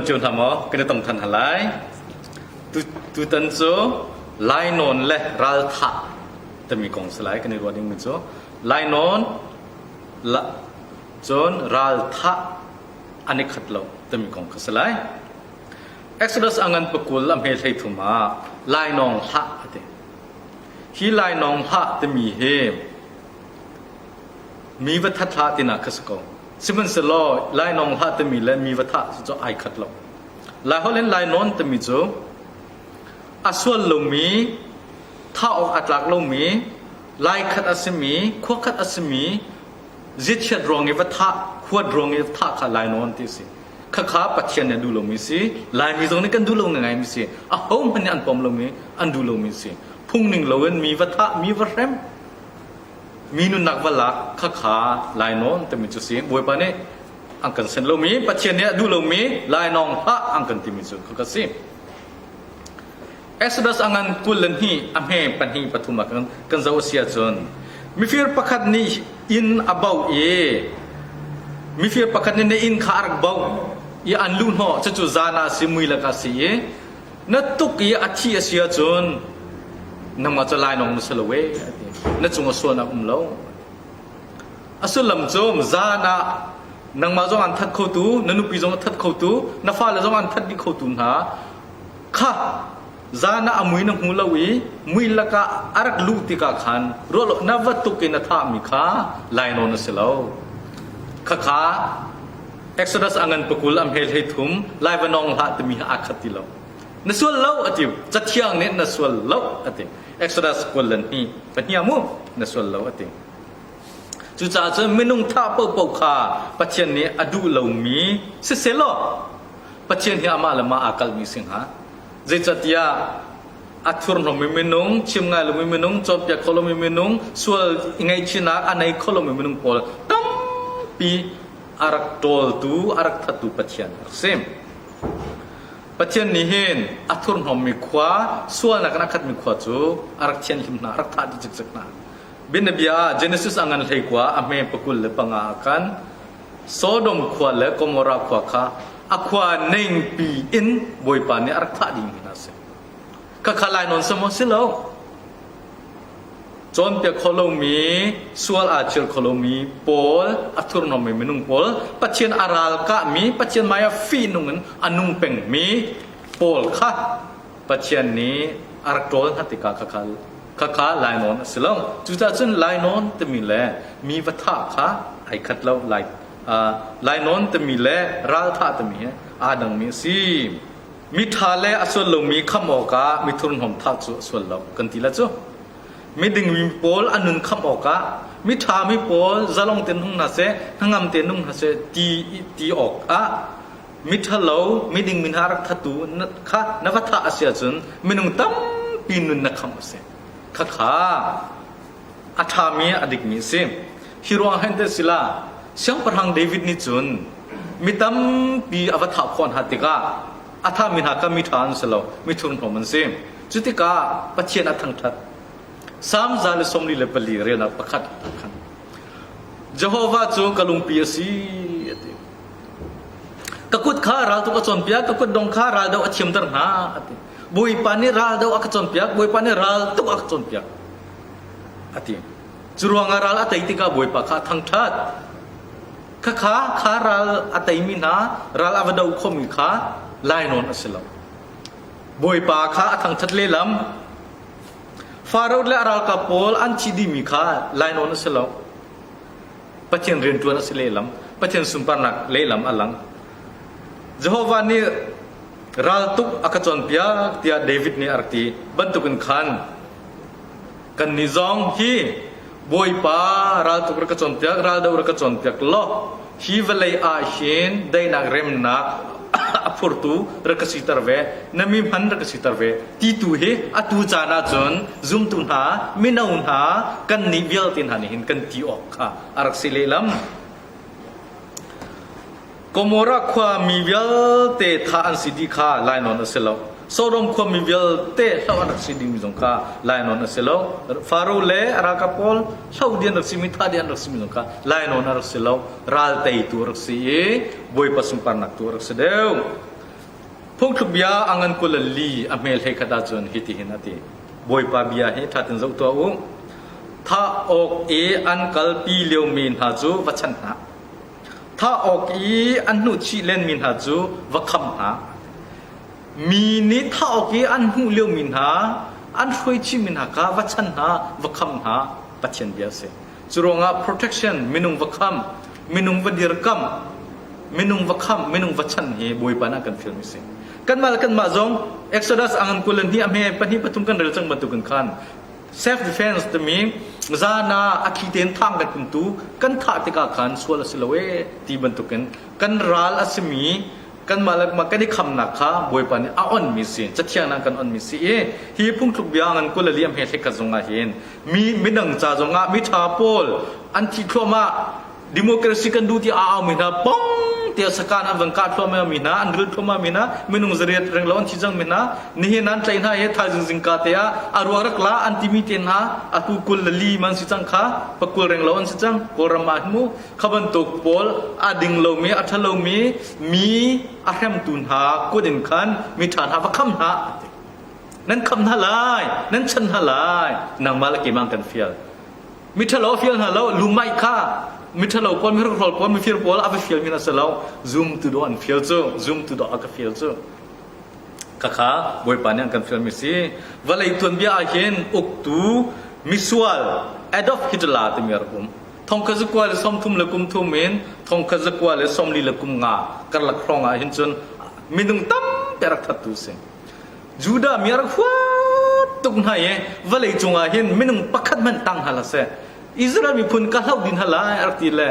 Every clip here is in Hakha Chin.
dam cio hna maw? Kan i tong than hna lai. Tutan cu lainawn le ralthah timi kong si lai kan i ruah dingmi cu. Lainawn la, cun ralthah an i khat lo timi kong kha si lai. Exodus a ngan pakul a hme hlei thum ah lainawng hlah a ti. Hi lainawng hlah timi hi mi va that hlah tinak kha si ko. Sihmanhsehlaw lainawng hlah timi le mi va thah cu ai khat lo. Laiholh in lainawn timi cu a sual lomi, thah awk a tlak lomi, lai khat a simi, khua khat a simi, ziachiat ruang i va thah, huat ruang i thah kha lainawn ti a si. Khakha Pathian nih a duh lomi si, Laimi zong nih kan duh lo ngaingaimi si, ahohmanh nih an pom lomi, an duh lomi si. Phung ning loin mi va thah, mi va hrem, mi nunnak va lak khakha lainawn timi cu si Bawipa nih an kan sen lomi Pathian nih a duh lomi lainawng hlah an kan timi cu khaka si. Exodus a ngan 22 a hme pahnih pathum ah kan zoh a si ahcun mifir pakhat nih inn a bauh i mifir pakhat nih na inn kha a rak bauh i an luh hnawh cucu zan ah a si mui lakah a si i na tuk i a thi a si ahcun nangmah cu lainawng na si lo ee a ti. Na cung a sualnak um lo. A sullam cu zan ah nangmah zong an that khotu, na nupi zong a that khotu, na fale zong an that dih khotu hna kha zan ah a mui na hmu lo i mui lakah a rak luh tikah khan ruah lo na va tuk in a thahmi kha lainawn a si lo. Khakha Exodus a ngan pakul a hmel hei thum lai va nong hlah timi hi aa khat ti lo. Na sual lo a ti. Cathiang nih na sual lo a ti. Exodus 22 pahnih mu na sual lo a ti. Cucaah cun minung thah paohpaoh kha Pathian nih a duh lomi siselaw Pathian hi amah le mah aa kalhmi si hnga. Zeicahtiah a thurhnawmmi minung, chim ngai lomi minung, cawnpiak kho lomi minung, sual ngaihchihnak a nei kho lomi minung pawl tampi a rak ṭawltu, a rak thattu Pathian a rak si. Pathian nih hin a thurhnawmmi khua, sualnak in a khatmi khua cu a rak thianhlim hna, a rak thah dih cikcek hna. Bianabia ah Genesis a ngan hleikua a hme pakul le panga ah khan Sodom khua le Gomorrah khua kha a khua nengpi in Bawipa nih a rak thah dingmi hna a si. Khakha lainawn si maw? Si lo. Cawnpiak kho lomi, sual aa chir kho lomi pawl, a thurhnawmmi minung pawl, Pathian a ralkahmi, Pathian hmai ah fihnung in a nung pengmi pawl kha Pathian nih a rak ṭawl hna tikah khakha khakha lainawn a si lo. Cucaah cun lainawn timi le mi va thah kha ai khat lo. Lai, uh, lainawn timi le ralthah timi hi aa dangmi a si. Miṭha le a sual lomi khamh awkah mi thurhnawm thah cu a sual lo kan ti la cu. Miding mi pawl an nun khamh awkah miṭha mi pawl zalong tein nung hna seh, hnangam tein nung hna seh ti ti awkah miṭhalo miding mi hna rak thattu kha na va thah a si ahcun minung tampi nun na khamh a si. Khakha a ṭhami a dikmi a si. Hi ruang hin te sila Siangpahrang David nih cun mi tampi a va thah khawh hna tikah a thahmi hna kha mi ṭha an si lo, mi thurhnawm an si. Cu tikah Pathian a thangṭhat. Salm 144 relnak pakhat khan Jehovah cu ka lungpi a si a ti. Ka kut kha raltuk a cawnpiak, ka kutdong kha raldoh a thiamter hna a ti. Bawipa nih raldoh a ka cawnpiak, Bawipa nih raltuk a ka cawnpiak a ti. Cu ruangah ral a tei tikah Bawipa kha a thangṭhat. Khakha kha ral a teimi hna, ral a va do khomi kha lainawn a si lo. Bawipa kha a thangṭhat lehlam. Faraoh le a ralkap pawl an thi dihmi kha lainawn a si lo. Pathian rianṭuan a si lehlam. Pathian sunparnak lehlam a lang. Jehovah nih raltuk a ka cawnpiak tiah David nih a rak ti bantukin khan Kannih zong hi Bawipa raltuk rak ka cawnpiak, raldo rak ka cawnpiak law hi vawlei ah hin daihnak remnak a phurtu rak ka siter ve, na mi hman rak ka siter ve ti tu hi atu caan ahcun zumtu hna, mino hna, kannih vialte hna nih hin kan ti awk kha a rak si lehlam. Gomorrah khua mi vialte thah an si dih kha lainawn a si lo. Sodom khua mi vialte hloh an rak si dingmi zong kha lainawn a si lo. Faro le a ralkap pawl hloh dih an rak simi, thah dih an rak simi zong kha lainawn a rak si lo. Ral teitu a rak si i Bawipa sunparnak tu a rak si deuh. Phungthluk bia a ngan 24 a hmel hlei khat ahcun hitihin a ti. Bawipa bia hi ṭhatin zoh tuah u. Thah awk i an kalpi liomi hna cu va chanh hna. Thah awk i an hnuhchih lenmi hna cu va kham hna. Mi nih thah awk i an hmuh liomi hna, an hruaichihmi hna kha va chan hna, va kham hna, Pathian bia a si. Cu ruangah protection, minung va kham, minung va dirkamh, minung va khamh, minung va chanh hi Bawipa nih a kan fialmi a si. Kanmah le kanmah zong Exodus a ngan 22 a hme pahnih pathum kan rel cang bantukin khan self defense timi zan ah a thli tein thang kan kumtu kan thah tikah khan sual a si lo ee ti bantukin kan ral a simi kanmah le mah kan i khamnak kha Bawipa nih a onmi si cathiang ah kan onmi si i hi phungthluk bia ngan kul le liam he hlekhat zongah hin mi midang ca zongah mi ṭha pawl an thi thluahmah democracy kan duh ti a au mi hna pong tiah sakan an van kah thluahmah mi hna an ril thluahmah mi hna minung zariat renglo an thi cang mi hna nihin an tlaih hna i thaizing zingka te ah a ruak rak la an timi te hna atu kul le li man si cang kha pakul renglo an si cang kawlram ah hin mu kha bantuk pawl a ding lomi a ṭha lomi mi a hremtu hna kut in khan mi ṭha hna va kham hna nan kham hna lai nan chan hna lai nangmah le keimah kan fial mi ṭhalo a fial hna lo lumai kha mi ṭhalo pawl mi hrokhrol pawl mifir pawl a va fial mi na si lo zumtu dawh an fial cu zumtu dawh a ka fial cu khakha Bawipa nih an kan fialmi si vawlei tuanbia ah hin uktu misual Adolf Hitler timi a rak um thongkhat zakua le sawmthum le kum thum in thongkhat zakua le sawmli le kum nga karlak hrawng ah hin cun minung tampi a rak thattu si Judah mi a rak huat tuk hna i vawlei cungah hin minung pakhat hmanh tang hna hlah seh Israel miphun ka hloh dih hna lai a rak ti le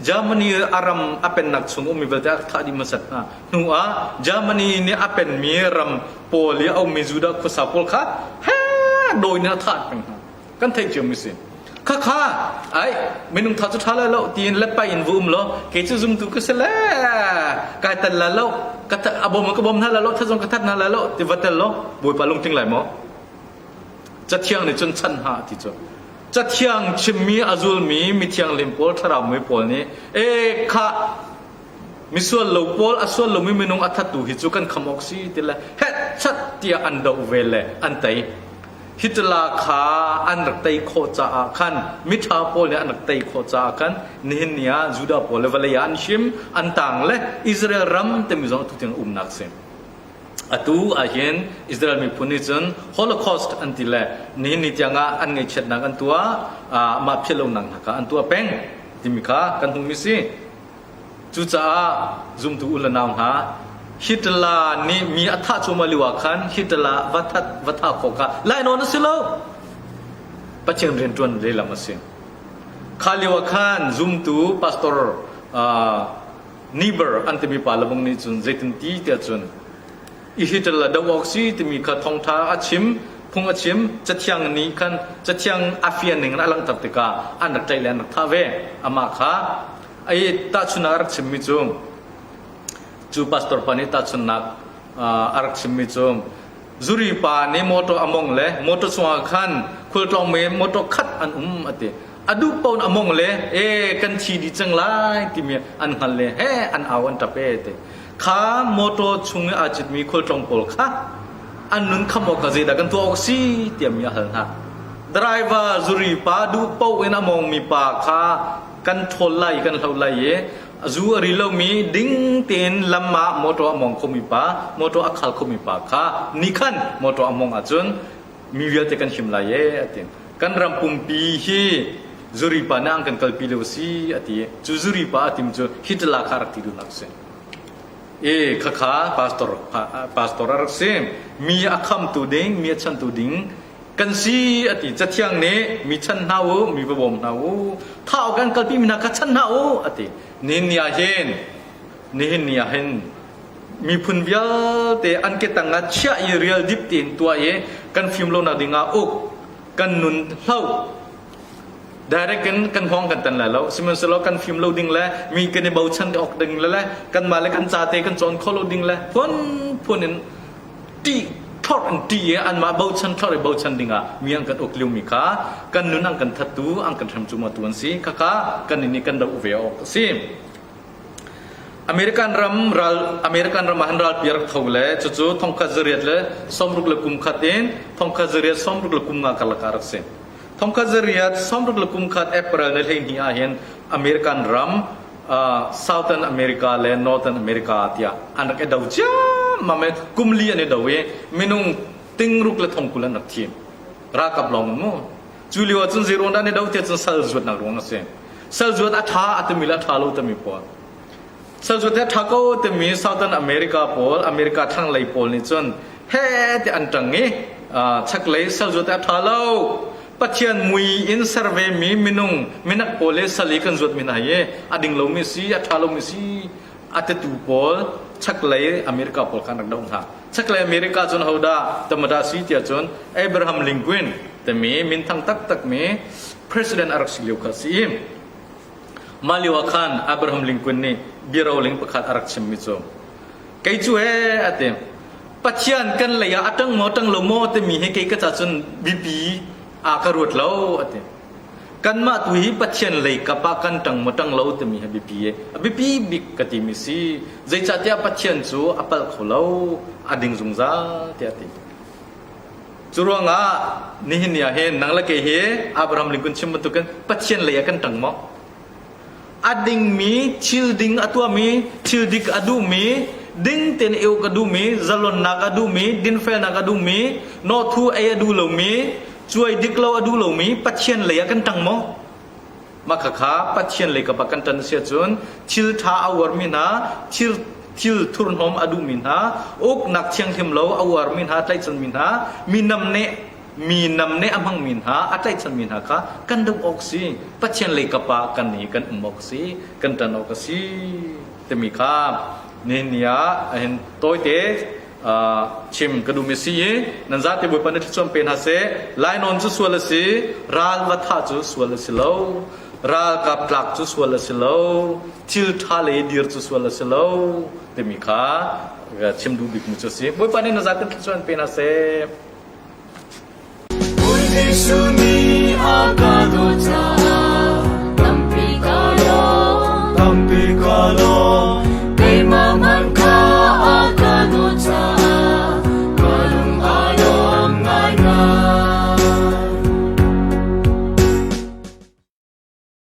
Germany a ram a pennak chung ummi vialte a rak thah dih hmasat hna hnu ah Germany nih a penmi ram pawl i a ummi Judah khuasa pawl kha he dawi in a thah peng hna kan theih cio mi si khakha ai minung tha cu tha lai lo tiin lepai in vu um lo kei cu zumtu ka si le kai tel la lo ka a bom ka bom hna la lo thazong ka that hna la lo ti va tel lo bawipa lungtling lai maw cathiang nih cun chan ha ti cu cathiang chimmi a zulmi mithianghlim pawl thlarau mi pawl nih e kha misual lo pawl a sual lomi minung a thattu hi cu kan kham awk si ti le het chat tiah an doh ve le an tei Hitler kha an rak tei khawh caah khan miṭha pawl nih an rak tei khawh caah khan nihin ni ah Judah pawl le vawlei ah an him an tang le Israel ram timi zong atu tiang umnak si. Atu ahhin Israel miphun nih cun Holocaust an ti le nihin ni tiang ah an ngaihchiatnak an tuah mah philhlonak hna kha an tuah peng timi kha kan hmuhmi si. Cucaah zumtu u le nau hna, Hitler nih mi a thah cuahmah lio ah khan Hitler va that va thah khawh kha lainawn a si lo. Pathian rianṭuan lehlam a si. Kha lio ah khan zumtu pastor uh, Niebuhr an timi pa lebang nih cun zeitin ti tiah cun i Hitler doh awk si timi kha thawngṭha a chim phung a chim cathiang nih khan cathiang a fian ning in a langhter tikah an rak tlaih le an rak thah ve amah kha Ai tahchunhnak a rak chimmi cu cu pastor pa nih tahchunhnak a rak chimmi cu zuri pa nih motor a mong le motor chungah khan khualtlawngmi motor khat an um a ti. A duh paoh in a mong le e kan thi dih cang lai timi an hngal le he an au an ṭap e ti. Kha motor chung i aa citmi khualtlawng pawl kha an nun khamh awkah zeidah kan tuah awk a si tiah mi a hal hna. Driver zuri pa duh paoh in a mongmi pa kha kan ṭhawl lai i kan hloh lai i zu a ri lomi ding tein lam ah motor a mong khomi pa motor a khal khomi pa kha ni khan motor a mong ahcun mi vialte kan him lai ee a ti kan ram pumpi hi zuri pa nih an kan kalpi lio si a ti cu zuri pa a tim cu Hitler kha rak ti duhnak si e khakha pastor pastor a rak si mi a khamtu ding mi a chantu ding kan si a ti cathiang nih mi chan hna u mi va bawm hna u thah awk an kalpi mi hna kha chan hna u a ti nihin ni ah hin nihin ni ah hin miphun vialte an ke tang ah chiah i rial dip tein tuah i kan fim lonak ding ah uk kan nun hloh direct in kan hngawng kan tan lai lo sihmanhsehlaw kan fim lo ding le mi kan i bochan awk ding le le kanmah le kan ca te kan cawn kho lo ding le phun phun in ṭih thlorh in ṭih i anmah bochan thlorh i bochan dingah mi an kan uk liomi kha kan nun an kan thattu an kan hrem cumatu an si khakha kan nih kan doh ve awk a si. American ram ral American ram ah han ralpi rak tho le cucu thongkhat zariat le sawmruk le kum khat in thongkhat zariat sawmruk le kum nga karlak ah rak si. Thongkhat zariat sawmruk le kum khat April ni 12 ah hin American ram uh, Southern America le Northern America tiah an rak i do ciammam i kum li an i do i minung tingruk le thongkul an rak thi. Ralkap lawng mu. Cu lio ah cun zeiruang dah an i do tiah cun sal zuatnak ruang a si. Sal zuat a ṭha a timi le a ṭha lo timi pawl. Sal zuat hi a ṭha ko timi Southern America pawl, America thlanglei pawl nih cun he ti an ṭang i chaklei sal zuat hi a ṭha lo. Pathian mui in ser ve mi minung minak pawl le sal i kan zuat mi hna hi a ding lomi si, a ṭha lomi si a titu pawl chaklei America pawl kha an rak doh hna. Chaklei America cun hodah tamada si tiah cun Abraham Lincoln timi minthang taktakmi president a rak si lio kha a si i mah lio ah khan Abraham Lincoln nih biaroling pakhat a rak chimmi cu kei cu he a ti Pathian kan lei ah a ṭang maw ṭang lo maw timi hi kei ka ca cun biapi ah ka ruat lo a ti kanmah tu hi Pathian lei kap ah kan ṭang maw ṭang lo timi hi biapi a biapi bik ka timi si zeicahtiah Pathian cu a palh kho lo a ding zungzal tiah a ti Cu ruangah nihin ni ah hin nang le kei hi Abraham Lincoln chim bantukin Pathian lei ah kan ṭang maw? A dingmi, thil ding a tuahmi, thil dik a duhmi, ding tein i uk a duhmi, zalonnak a duhmi, dinfelnak a duhmi, nawhthu ei a duh lomi, cuai dik lo a duh lomi Pathian lei ah kan ṭang maw? Mah khakha Pathian lei kap ah kan ṭan a si ahcun thil ṭha a uarmi hna, thil thil thurhnawm a duhmi hna, uknak thianghlim lo a uarmi hna, tlaihchanmi hna, mi namneh mi namneh a hmangmi hna, a tlaihchanmi hna kha kan doh awk si. Pathian lei kap ah kan i kan um awk si, kan ṭan awk a si timi kha nihin ni ah hin tawite chim ka duhmi si i nan zate Bawipa nih thluachuah pe hna seh. Lainawn cu sual a si, ral va thah cu sual a si lo, ralkap tlak cu sual a si lo, thil ṭha lei dir cu sual a si lo timi kha chim duh bikmi cu a si. Bawipa nih na zate thluachuah pe hna seh. Bawi Jesuh.